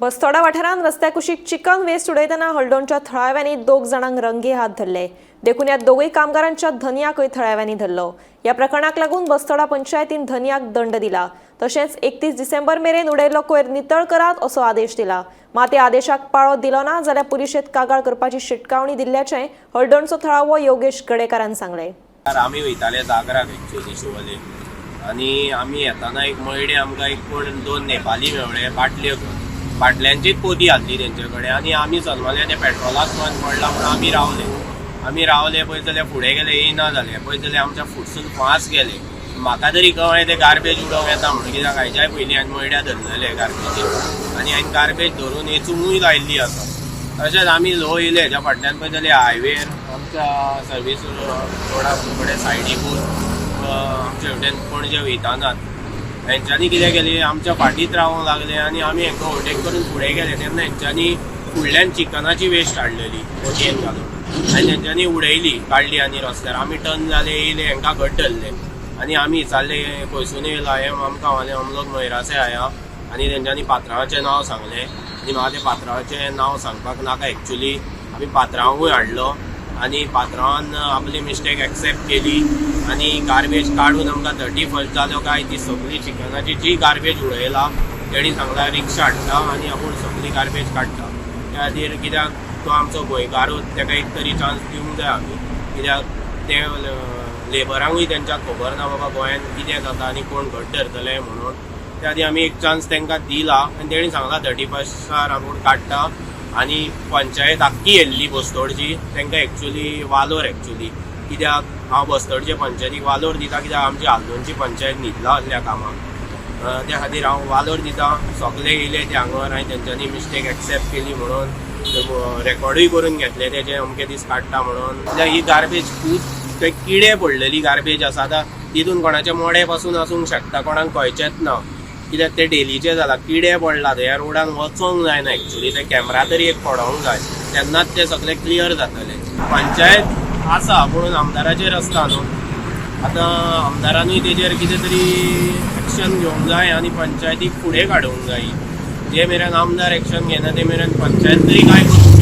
बस्तोडा वाठारांत रस्त्या कुशीक चिकन वेस्ट उडयतना हळदोणच्या थळाव्यांनी दोग जाणांक रंगे हात धरले. देखून ह्या दोगूय कामगारांच्या धनयाकय थळाव्यांनी धरलो. ह्या प्रकरणाक लागून बस्तोडा पंचायतीन धनयाक दंड दिला. तशेंच 31 डिसेंबर मेरेन उडयल्लो कोयर नितळ करात असो आदेश दिला. मात ह्या आदेशाक पाळो दिलो ना जाल्यार पुलिशेंत कागाळ करपाची शिटकावणी दिल्ल्याचें हळदोणचो थळावो योगेश गडेकारान सांगलें. आमी वयताले जागराक एक्चुली शिवोले आनी आमी येताना एक मयडे आमकां एक कोण दोन नेपाली मेवळे बाटल्यो घेवन, बाटल्यांचीच पोती आहली तेंचे कडेन आनी आमी सजमाले ते पेट्रोलाक बंद पडला म्हणून आमी रावले. आमी रावले पळयत जाल्यार फुडें गेले, येयना जाले. पळयत जाल्यार आमच्या फुडसून फास्ट गेले. म्हाका तरी कळ्ळें ते गार्बेज उडोवंक येता म्हणून, कित्याक हायच्याय पयलीं हांवें मयड्या धरलेले गार्बेजीक आनी हांवें गार्बेज धरून वेचुंकूय लायिल्ली आसा. तशेंच आमी ल्हव येयले हेज्या फाटल्यान, पळयत जाल्यार हायवेर आमच्या सर्वीस रोडा कडेन सायडीकूच आमचे वटेन पणजे वयतानात हेंच्यांनी कितें केलें, आमच्या फाटीत रावोंक लागले आनी आमी हेंकां ओवरटेक करून फुडें गेले तेन्ना हेंच्यांनी फुडल्यान चिकनाची वेस्ट हाडलेली पोतयेन घालून आनी तेंच्यांनी उडयली, काडली आनी रस्त्यार. आमी टर्न जाले, येयले, हेंकां घट धरले आनी आमी विचारले, खंयसून येयला हे? आमकां म्हणलें, हम लोग मोयरा से आया. आनी तेंच्यांनी पात्रांवाचें नांव सांगलें आनी म्हाका तें पात्रांवाचें नांव सांगपाक नाका एक्चुली. आमी पात्रांवूय हाडलो आनी पात्रांवान आपली मिस्टेक एक्सेप्ट केली आनी गार्बेज काडून आमकां 31 जालो काय ती सगळी चिकनाची जी गार्बेज उडयला तेणी सांगला रिक्षा हाडटा आनी आपूण सगळी गार्बेज काडटा. त्या खातीर कित्याक तो आमचो गोंयकारूच, ताका एक तरी चान्स दिवंक जाय आमी, कित्याक ते लेबरांकूय तेंच्या खबर ना बाबा गोंयांत कितें जाता आनी कोण घट धरतले म्हणून. त्या खातीर आमी एक चान्स तांकां दिला आनी तेणी सांगला 31 आपूण काडटा. आनी पंचायत आख्खी येयल्ली बस्तोडची, तांकां एक्चुली वालोर एक्चुली, कित्याक हांव बस्तोडचे पंचायतीक वालोर दिता, कित्याक आमची हाल्दोणची पंचायत न्हिदला असल्या कामाक. त्या खातीर हांव वालोर दिता. सगळे येयले ते हांगर आनी तेंच्यांनी मिस्टेक एक्सेप्ट केली म्हणून रेकॉर्डूय करून घेतले तेजे, अमके दीस काडटा म्हणून. कित्याक ही गार्बेज खूब ते किडे पडलेली गार्बेज आसा. आतां तितून कोणाचे मोडे पासून आसूंक शकता, कोणाक कळचेंच ना, कित्याक ते डेलीचे जाला. किडे पडला ह्या रोडान वचोंक जायना एक्चुली. ते कॅमरा तरी एक पडोंक जाय, तेन्नाच ते सगळे क्लियर जातले. पंचायत आसा म्हणून आमदाराचेर आसता न्हू. आतां आमदारानूय तेजेर कितें तरी एक्शन घेवंक जाय आनी पंचायतीक फुडें काडूंक जाय. जे मेरेन आमदार एक्शन घेना ते मेरेन पंचायत तरी काय करूंक